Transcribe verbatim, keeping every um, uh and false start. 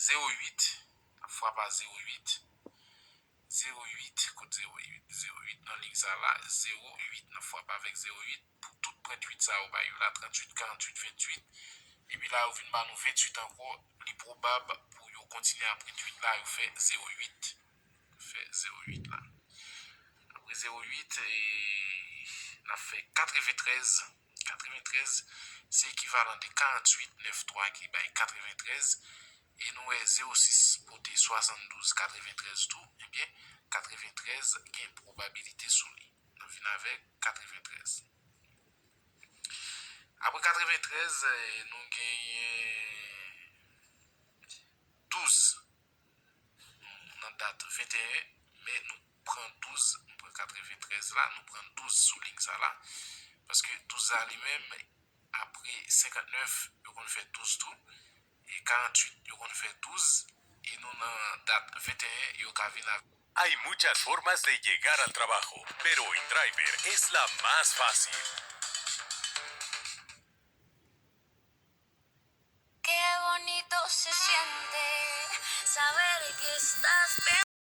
Zewo uit, n ap frape a zewo uit. Zewo uit, kot zewo uit? Zewo uit nan liy sa la, zewo uit, n ap frape avèk zewo uit. Pou tout pwent uit sa yo bay yo la, tranntuit, karanntuit, venntuit. Epi la, yo vin ba nou venntuit ankò. Li pwobab pou yo kontinye a pwent uit la, yo fè zewo uit. Fè zewo uit la. Apre zewo uit, e, n ap fè katreventrèz. Katreventrèz, se ekivalan de karanntuit nèf twa ki bay katreventrèz. E nou wè zewo sis pote swasanndouz katreventrèz tou. Ebyen, katreventrèz gen pwobabilite sou li. N ap vin avèk katreventrèz. Apre katreventrèz, e, nou genyen douz. Nou nan dat venteyen, men nou pran douz, nou pran katreventrèz la, nou pran douz sou liy sa la. Paske douz la li menm, apre senkantnèf, yo konn fè douz tou. E karanntuit, yo konn fè douz. E nou nan dat venteyen, yo ka vin ak Hay muchas formas de llegar al trabajo, pero InDriver es la más fácil. Qué bonito se siente saber que estás